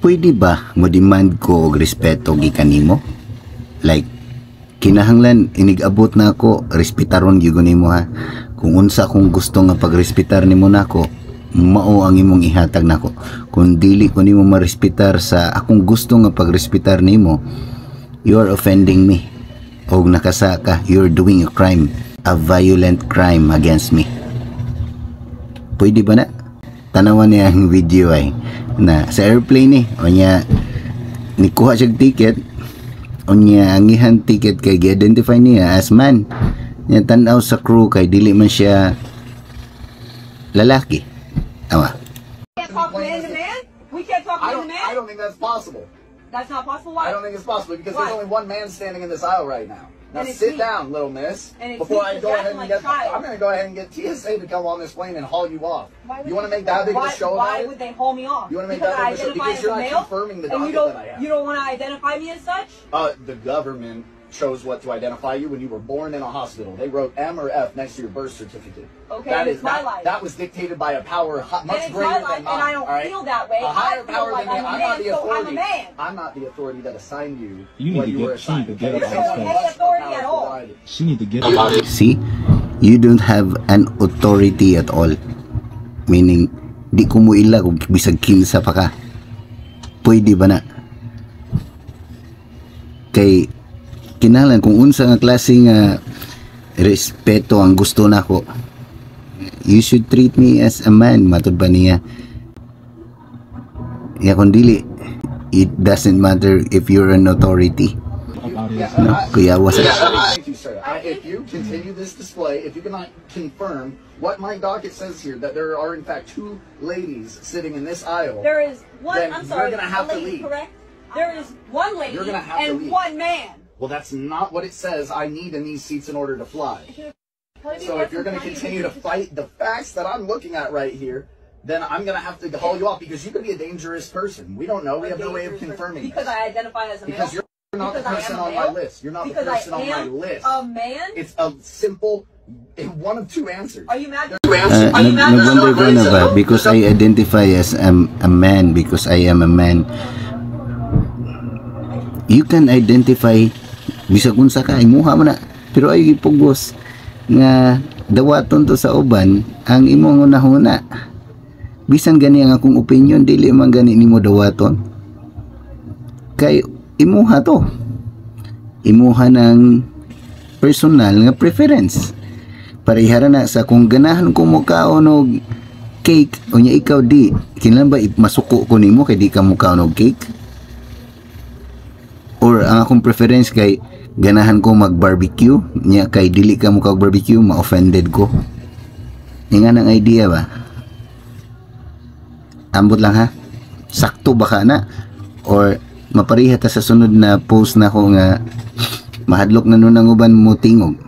Pwede ba mo demand ko og respeto gikan nimo? Like, kinahanglan inig-abot na ako, respetaron gyud ko nimo ha. Kung unsa akong gusto nga pagrespetar nimo nako, mao ang imong ihatag nako. Kung dili ko nimo marespetar sa akong gusto nga pagrespetar nimo, you are offending me. Og nakasaka, you're doing a crime, a violent crime against me. Pwede ba na? Tanawan niya ang video ay na sa airplane eh. O niya, nikuha siya ticket. O niya, ang iyang ticket kay gi-identify niya as man. Niya tanaw sa crew kay dili man siya lalaki. Awa. Can't talk man to man? We can't talk I man to don't. man? I don't think that's possible. That's not possible. Why? I don't think it's possible because Why? There's only one man standing in this aisle right now. Now And it's sit me. Down, little miss, And it's before me I 'cause go you're ahead acting and like get. a child. I'm gonna go ahead and get TSA to come on this plane and haul you off. Why would You want to they- make that big of why, a show Why about it? Would they haul me off? You wanna make Because that I big of a show? identify Because as you're a not male, confirming the and you docket don't, that I have. You don't want to identify me as such? The government chose what to identify you when you were born in a hospital. They wrote M or F next to your birth certificate. Okay, That and is it's my that, life. That was dictated by a power much And it's greater my life, than mine. And I don't All right? feel that way. A higher I feel power like than me. I'm a I'm man, not the so I'm a authority. Man. I'm not the authority that assigned you You need what to you get- were she need assigned. to get Okay? up There's off someone that. much more Authority at powerful all. Than I do. She need to get up. See? You don't have an authority at all. Meaning, di ko mo ila kung bisag kinsa pa ka. Pwede ba na? Kay kinahanglan kung unsa nga klase nga respeto ang gusto nako. You should treat me as a man, matud ba niya? Ya kung dili, it doesn't matter if you're an authority. Up out of Yeah, this. No, kuya wasa. Thank you, sir. If you continue this display, if you cannot confirm what my docket says here, that there are in fact two ladies sitting in this aisle, There is one. then I'm sorry, you're gonna have a to lady, leave. correct? There is one lady You're gonna have to and leave. One man. Well, that's not what it says I need in these seats in order to fly. So if you're going to continue to fight the facts that I'm looking at right here, then I'm going to have to haul you off because you could be a dangerous person. We don't know. We have no way of confirming Because this. I identify as a male. Because you're not the Because I person am a on my male? List. You're not the Because person I on my am list. a man? It's a simple one of two answers. Are you mad? Two answers. Are you mad? Nag-wonder ko na ba, because I identify as a man, because I am a man. You can identify bisag unsa ka, imuha man na. Pero ay gipugos nga dawaton to sa uban ang imong hunahuna. Bisan gani ang akong opinion, dili man gani nimo dawaton. Kay imuha to. Imuha ng personal nga preference. Parehara na sa kung ganahan ko mokaon og cake unya ikaw di, kinahanglan ba masuko ko nimo kay di ka mokaon og cake? Or ang akong preference kay ganahan ko mag barbecue nya kay dili ka mo barbecue, ma-offended ko? Nga nang idea ba? Ambot lang ha, sakto ba ka na or mapareha ta sa sunod na post na ko nga mahadlok na nun ang uban mo tingog.